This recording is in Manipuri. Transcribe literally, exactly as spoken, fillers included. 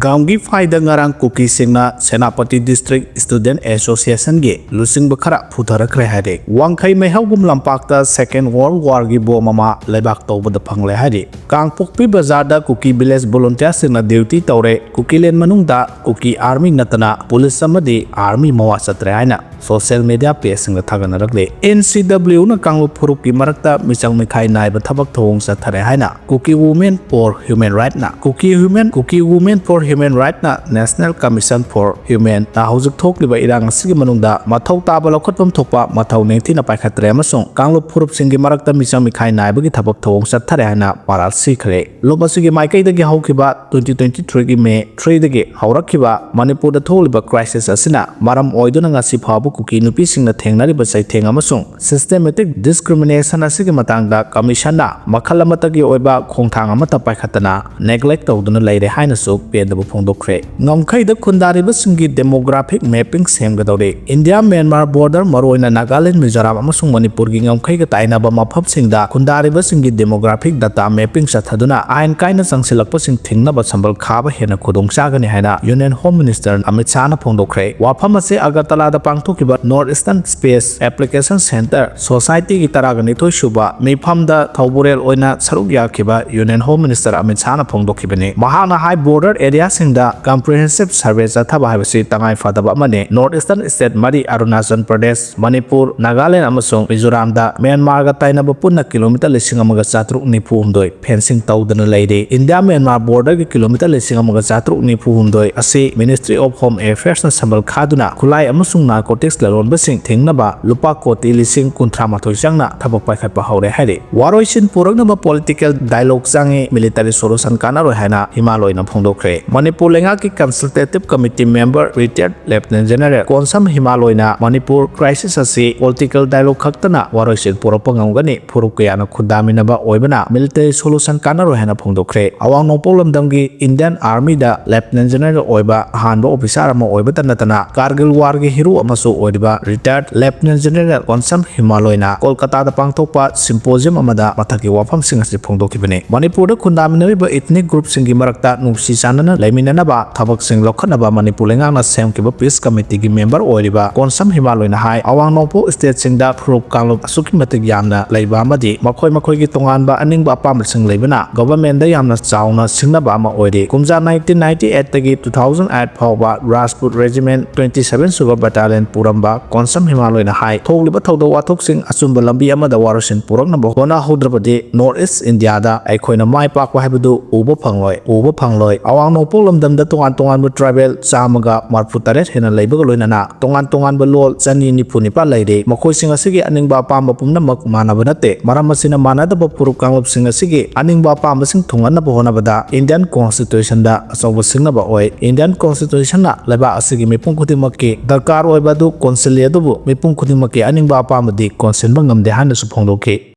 ꯒꯥꯝꯒꯤ ꯐꯥꯏꯗ ꯉꯔꯥꯡ ꯀꯨꯀꯤꯁꯤꯡꯅ ꯁꯦꯅꯥꯄꯇꯤ District Student Association ꯒꯤ ꯂꯨꯆꯤꯡꯕ ꯈꯔ ꯐꯨꯊꯔꯛꯈ꯭ꯔꯦ ꯍꯥꯏꯔꯦ꯫ ꯋꯥꯡꯈꯩ ꯃꯩꯍꯧꯒꯨꯝ ꯂꯝꯄꯥꯛꯇ Second World War ꯒꯤ ꯕꯣꯝ ꯑꯃ ꯂꯩꯕꯥꯛ ꯇꯧꯕꯗ ꯐꯪꯂꯦ ꯍꯥꯏꯔꯤ꯫ ꯀꯥꯡꯄꯣꯛꯄꯤ ꯕꯖꯥꯔꯗ ꯀꯨꯀꯤ Village Volunteer ꯁꯤꯡꯅ duty ꯇꯧꯔꯦ꯫ ꯀꯨꯀꯤꯂꯦꯟ ꯃꯅꯨꯡꯗ ꯀꯨꯀꯤ army ꯅꯠꯇꯅ police ꯑꯃꯗꯤ army ꯃꯋꯥ ꯆꯠꯇ꯭ꯔꯦ ꯍꯥꯏꯅ social media page ꯁꯤꯡꯗ ꯊꯥꯒꯠꯅꯔꯛꯂꯤ꯫ N C W ꯅ ꯀꯥꯡꯂꯨꯞ ꯐꯨꯔꯨꯞꯀꯤ ꯃꯔꯛꯇ ꯃꯤꯆꯪ ꯃꯤꯈꯥꯏ ꯅꯥꯏꯕ ꯊꯕꯛ ꯊꯧꯑꯣꯡ ꯆꯠꯊꯔꯦ ꯍꯥꯏꯅ Kuki Women for Human Right ꯅ, Kuki Human, Kuki Women for Human Right ꯅ National Commission for Human ꯅ ꯍꯧꯖꯤꯛ ꯊꯣꯛꯂꯤꯕ ꯏꯔꯥꯡ ꯑꯁꯤꯒꯤ ꯃꯅꯨꯡꯗ ꯃꯊꯧ ꯇꯥꯕ ꯂꯧꯈꯠꯐꯝ ꯊꯣꯛꯄ ꯃꯊꯧ ꯅꯤꯡꯊꯤꯅ ꯄꯥꯏꯈꯠꯇ꯭ꯔꯦ ꯑꯃꯁꯨꯡ ꯀꯥꯡꯂꯨꯞ ꯐꯨꯔꯨꯞꯁꯤꯡꯒꯤ ꯃꯔꯛꯇ ꯃꯤꯆꯪ ꯃꯤꯈꯥꯏ ꯅꯥꯏꯕꯒꯤ ꯊꯕꯛ ꯊꯧꯑꯣꯡ ꯆꯠꯊꯔꯦ ꯍꯥꯏꯅ ꯃꯔꯥꯜ ꯁꯤꯈ꯭ꯔꯦ꯫ ꯂꯨꯞ ꯑꯁꯤꯒꯤ ꯃꯥꯏꯀꯩꯗꯒꯤ ꯍꯧꯈꯤꯕ twenty twenty-three ꯒꯤ May three ꯗꯒꯤ ꯍꯧꯔꯛꯈꯤꯕ ꯃꯅꯤꯄꯨꯔꯗ ꯊꯣꯛꯂꯤꯕ crisis ꯑꯁꯤꯅ ꯃꯔꯝ ꯑꯣꯏꯗꯨꯅ ꯉꯁꯤ ꯐꯥꯎꯕ ꯀꯨꯀꯤ ꯅꯨꯄꯤꯁꯤꯡꯅ ꯊꯦꯡꯅꯔꯤꯕ ꯆꯩꯊꯦꯡ ꯑꯃꯁꯨꯡ systematic discrimination ꯑꯁꯤꯒꯤ ꯃꯇꯥꯡꯗ commission ꯅ ꯃꯈꯜ ꯑꯃꯠꯇꯒꯤ ꯑꯣꯏꯕ ꯈꯣꯡꯊꯥꯡ ꯑꯃꯠꯇ ꯄꯥꯏꯈꯠꯇꯅ neglect ꯇꯧꯗꯨꯅ ꯂꯩꯔꯦ ꯍꯥꯏꯅꯁꯨ ꯄꯦꯟꯗꯕ ꯐꯣꯡꯗꯣꯛꯈ꯭ꯔꯦ꯫ ꯉꯝꯈꯩꯗ ꯈꯨꯟꯗꯥꯔꯤꯕꯁꯤꯡꯒꯤ demographic mapping ꯁꯦꯝꯒꯗꯧꯔꯤ꯫ ꯏꯟꯗꯤꯌꯥ ꯃ꯭ꯌꯥꯟꯃꯥꯔ border, ꯃꯔꯨꯑꯣꯏꯅ ꯅꯥꯒꯥꯂꯦꯟ, ꯃꯤꯖꯣꯔꯥꯝ ꯑꯃꯁꯨꯡ ꯃꯅꯤꯄꯨꯔꯒꯤ ꯉꯝꯈꯩꯒ ꯇꯥꯏꯅꯕ ꯃꯐꯝꯁꯤꯡꯗ ꯈꯨꯟꯗꯥꯔꯤꯕꯁꯤꯡꯒꯤ demographic data mapping ꯆꯠꯊꯗꯨꯅ ꯑꯥꯏꯟ ꯀꯥꯏꯅ ꯆꯪꯁꯤꯜꯂꯛꯄꯁꯤꯡ ꯊꯤꯡꯅꯕ ꯁꯝꯕꯜ ꯈꯥꯕ ꯍꯦꯟꯅ ꯈꯨꯗꯣꯡ ꯆꯥꯒꯅꯤ ꯍꯥꯏꯅ Union Home Minister ꯑꯃꯤꯠ ꯁꯥꯍꯅ ꯐꯣꯡꯗꯣꯛꯈ꯭ꯔꯦ꯫ ꯋꯥꯐꯝ ꯑꯁꯤ ꯑꯒꯔꯇꯂꯥꯗ ꯄꯥꯡꯊꯣꯛꯈꯤꯕ North Eastern Space Application Center Society ꯒꯤ ꯇꯔꯥꯒ ꯅꯤꯊꯣꯏ ꯁꯨꯕ ꯃꯤꯐꯝꯗ ꯊꯧꯕꯨꯔꯦꯜ ꯑꯣꯏꯅ ꯁꯔꯨꯛ ꯌꯥꯈꯤꯕ Union Home Minister ꯑꯃꯤꯠ ꯁꯥꯍꯅ ꯐꯣꯡꯗꯣꯛꯈꯤꯕꯅꯤ꯫ ꯃꯍꯥꯛꯅ ꯍꯥꯏ, border area ꯁꯤꯡꯗ comprehensive survey ꯆꯠꯊꯕ ꯍꯥꯏꯕꯁꯤ ꯇꯉꯥꯏ ꯐꯗꯕ ꯑꯃꯅꯤ꯫ North Eastern state ꯃꯔꯤ, ꯑꯔꯨꯅꯥꯆꯜ ꯄ꯭ꯔꯗꯦꯁ, ꯃꯅꯤꯄꯨꯔ, ꯅꯥꯒꯥꯂꯦꯟ ꯑꯃꯁꯨꯡ ꯃꯤꯖꯣꯔꯥꯝꯗ ꯃ꯭ꯌꯥꯟꯃꯥꯔꯒ ꯇꯥꯏꯅꯕ ꯄꯨꯟꯅ kilometre ꯂꯤꯁꯤꯡ ꯑꯃꯒ ꯆꯥꯇ꯭ꯔꯨꯛ ꯅꯤꯐꯨ ꯍꯨꯝꯗꯣꯏ fencing ꯇꯧꯗꯅ ꯂꯩꯔꯤ꯫ ꯏꯟꯗꯤꯌꯥ ꯃ꯭ꯌꯥꯟꯃꯥꯔ border ꯒꯤ kilometre ꯂꯤꯁꯤꯡ ꯑꯃꯒ ꯆꯥꯇ꯭ꯔꯨꯛ ꯅꯤꯐꯨ ꯍꯨꯝꯗꯣꯏ ꯑꯁꯤ Ministry of Home Affairs ꯅ ꯁꯝꯕꯜ ꯈꯥꯗꯨꯅ ꯈꯨꯠꯂꯥꯏ ꯑꯃꯁꯨꯡ narcotics ꯂꯂꯣꯟꯕꯁꯤꯡ ꯊꯤꯡꯅꯕ ꯂꯨꯄꯥ ꯀꯣꯇꯤ ꯂꯤꯁꯤꯡ ꯀꯨꯟꯊ꯭ꯔꯥ ꯃꯥꯊꯣꯏ ꯆꯪꯅ ꯊꯕꯛ ꯄꯥꯏꯈꯠꯄ ꯍꯧꯔꯦ ꯍꯥꯏꯔꯤ꯫ ꯋꯥꯔꯣꯏꯁꯤꯟ ꯄꯨꯔꯛꯅꯕ political dialogue ꯆꯪꯉꯤ, military solution ꯀꯥꯟꯅꯔꯣꯏ ꯍꯥꯏꯅ ꯍꯤꯃꯥꯜ ꯑꯣꯏꯅ ꯐꯣꯡꯗꯣꯛꯈ꯭ꯔꯦ꯫ ꯃꯅꯤꯄꯨꯔ ꯂꯩꯉꯥꯛꯀꯤ Consultative Committee member retired Lieutenant General Konsam ꯍꯤꯃꯥꯜ ꯑꯣꯏꯅ ꯃꯅꯤꯄꯨꯔ crisis ꯑꯁꯤ political dialogue ꯈꯛꯇꯅ ꯋꯥꯔꯣꯏꯁꯤꯟ ꯄꯨꯔꯛꯄ ꯉꯝꯒꯅꯤ, ꯐꯨꯔꯨꯞ ꯀꯌꯥꯅ ꯈꯨꯟꯗꯥꯃꯤꯟꯅꯕ ꯑꯣꯏꯕꯅ military solution ꯀꯥꯟꯅꯔꯣꯏ ꯍꯥꯏꯅ ꯐꯣꯡꯗꯣꯛꯈ꯭ꯔꯦ꯫ ꯑꯋꯥꯡ ꯅꯣꯡꯄꯣꯛ ꯂꯝꯗꯝꯒꯤ Indian Army ꯗ Lieutenant General ꯑꯣꯏꯕ ꯑꯍꯥꯟꯕ officer ꯑꯃ ꯑꯣꯏꯕꯇ ꯅꯠꯇꯅ Kargil War ꯒꯤ hero ꯑꯃꯁꯨ ꯑꯣꯏꯔꯤꯕ retired Lieutenant General ꯀꯣꯟꯁꯝ ꯍꯤꯃꯥꯜ ꯑꯣꯏꯅ ꯀꯣꯜꯀꯇꯥꯗ ꯄꯥꯡꯊꯣꯛꯄ symposium ꯑꯃꯗ ꯃꯊꯛꯀꯤ ꯋꯥꯐꯝꯁꯤꯡ ꯑꯁꯤ ꯐꯣꯡꯗꯣꯛꯈꯤꯕꯅꯤ꯫ ꯃꯅꯤꯄꯨꯔꯗ ꯈꯨꯟꯗꯥꯃꯤꯟꯅꯔꯤꯕ ethnic group ꯁꯤꯡꯒꯤ ꯃꯔꯛꯇ ꯅꯨꯡꯁꯤ ꯆꯥꯟꯅꯅ ꯂꯩꯃꯤꯟꯅꯅꯕ ꯊꯕꯛꯁꯤꯡ ꯂꯧꯈꯠꯅꯕ ꯃꯅꯤꯄꯨꯔ ꯂꯩꯉꯥꯛꯅ ꯁꯦꯝꯈꯤꯕ ꯄꯤꯁ ꯀꯃꯤꯇꯤꯒꯤ ꯃꯦꯝꯕꯔ ꯑꯣꯏꯔꯤꯕ ꯀꯣꯟꯁꯝ ꯍꯤꯃꯥꯂꯣꯏꯅ ꯍꯥꯏ, ꯑꯋꯥꯡ ꯅꯣꯡꯄꯣꯛ ꯁ꯭ꯇꯦꯠꯁꯤꯡꯗ ꯐꯨꯔꯨꯞ ꯀꯥꯡꯂꯨꯞ ꯑꯁꯨꯛꯀꯤ ꯃꯇꯤꯛ ꯌꯥꯝꯅ ꯂꯩꯕ ꯑꯃꯗꯤ ꯃꯈꯣꯏ ꯃꯈꯣꯏꯒꯤ ꯇꯣꯉꯥꯟꯕ ꯑꯅꯤꯡꯕ ꯑꯄꯥꯝꯕꯁꯤꯡ ꯂꯩꯕꯅ ꯒꯣꯚꯔꯟꯃꯦꯟꯗ ꯌꯥꯝꯅ ꯆꯥꯎꯅ ꯁꯤꯡꯅꯕ ꯑꯃ ꯑꯣꯏꯔꯤ꯫ ꯀꯨꯝꯖꯥ ꯅꯥꯏꯟꯇꯤꯟ ꯅꯥꯏꯟꯇꯤ ꯑꯩꯠꯇꯒꯤ ꯇꯨ ꯊꯥꯎꯖꯟ ꯑꯩꯠ ꯐꯥꯎꯕ ꯔꯥꯖꯄꯨꯠ ꯔꯦꯖꯤꯃꯦꯟ ꯇ꯭ꯋꯦꯟꯇꯤ ꯁꯚꯦꯟ ꯁꯨꯕ ꯕꯦꯇꯥꯂꯤꯌꯟ ꯄꯨꯔꯝꯕ ꯀꯣꯟꯁꯝ ꯍꯤꯃꯥꯂꯣꯏꯅ ꯍꯥꯏ, ꯊꯣꯛꯂꯤꯕ ꯊꯧꯗꯣꯛ ꯋꯥꯊꯣꯛꯁꯤꯡ ꯑꯆꯨꯝꯕ ꯂꯝꯕꯤ ꯑꯃꯗ ꯋꯥꯔꯣꯏꯁꯤꯟ ꯄꯨꯔꯛꯅꯕ ꯍꯣꯠꯅꯍꯧꯗ꯭ꯔꯕꯗꯤ ꯅꯣꯔꯠ ꯏꯁ ꯏꯟꯗꯤꯌꯥꯗ ꯑꯩꯈꯣꯏꯅ ꯃꯥꯏ ꯄꯥꯛꯄ ꯍꯥꯏꯕꯗꯨ ꯎꯕ ꯐꯪꯂꯣꯏ, ꯎꯕ ꯐꯪꯂꯣꯏ꯫ ꯑꯋꯥꯡ ꯅꯣꯡꯄꯣꯛ ꯂꯝꯗꯝꯗ ꯇꯣꯉꯥꯟ ꯇꯣꯉꯥꯟꯕ ꯇ꯭ꯔꯥꯏꯕꯦꯜ ꯆꯥꯝꯃꯒ ꯃꯔꯐꯨ ꯇꯔꯦꯠ ꯍꯦꯟꯅ ꯂꯩꯕꯒ ꯂꯣꯏꯅꯅ ꯇꯣꯉꯥꯟ ꯇꯣꯉꯥꯟꯕ ꯂꯣꯜ ꯆꯅꯤ ꯅꯤꯐꯨ ꯅꯤꯄꯥꯜ ꯂꯩꯔꯤ꯫ ꯃꯈꯣꯏꯁꯤꯡ ꯑꯁꯤꯒꯤ ꯑꯅꯤꯡꯕ ꯑꯄꯥꯝꯕ ꯄꯨꯝꯅꯃꯛ ꯃꯥꯟꯅꯕ ꯅꯠꯇꯦ꯫ ꯃꯔꯝ ꯑꯁꯤꯅ ꯃꯥꯟꯅꯗꯕ ꯐꯨꯔꯨꯞ ꯀꯥꯡꯂꯨꯞꯁꯤꯡ ꯑꯁꯤꯒꯤ ꯑꯅꯤꯡꯕ ꯑꯄꯥꯝꯕꯁꯤꯡ ꯊꯨꯡꯍꯟꯅꯕ ꯍꯣꯠꯅꯕꯗ ꯏꯟꯗꯤꯌꯟ ꯀꯣꯟꯁꯇꯤꯇ꯭ꯌꯨꯁꯟꯗ ꯑꯆꯧꯕ ꯁꯤꯡꯅꯕ ꯑꯣꯏ꯫ ꯏꯟꯗꯤꯌꯟ ꯀꯣꯟꯁꯇꯤꯇ꯭ꯌꯨꯁꯟꯅ ꯂꯩꯕꯥꯛ ꯑꯁꯤꯒꯤ ꯃꯤꯄꯨꯝ ꯈꯨꯗꯤꯡꯃꯛꯀꯤ ꯗꯔꯀꯥꯔ ꯑꯣꯏꯕ ꯑꯗꯨ ꯀꯣꯟꯁꯤꯜꯂꯤ, ꯑꯗꯨꯕꯨ ꯃꯤꯄꯨꯝ ꯈꯨꯗꯤꯡꯃꯛꯀꯤ ꯑꯅꯤꯡꯕ ꯑꯄꯥꯝꯕꯗꯤ ꯀꯣꯟꯁꯤꯟꯕ ꯉꯝꯗꯦ ꯍꯥꯏꯅꯁꯨ ꯐꯣꯡꯗꯣꯛꯈꯤ꯫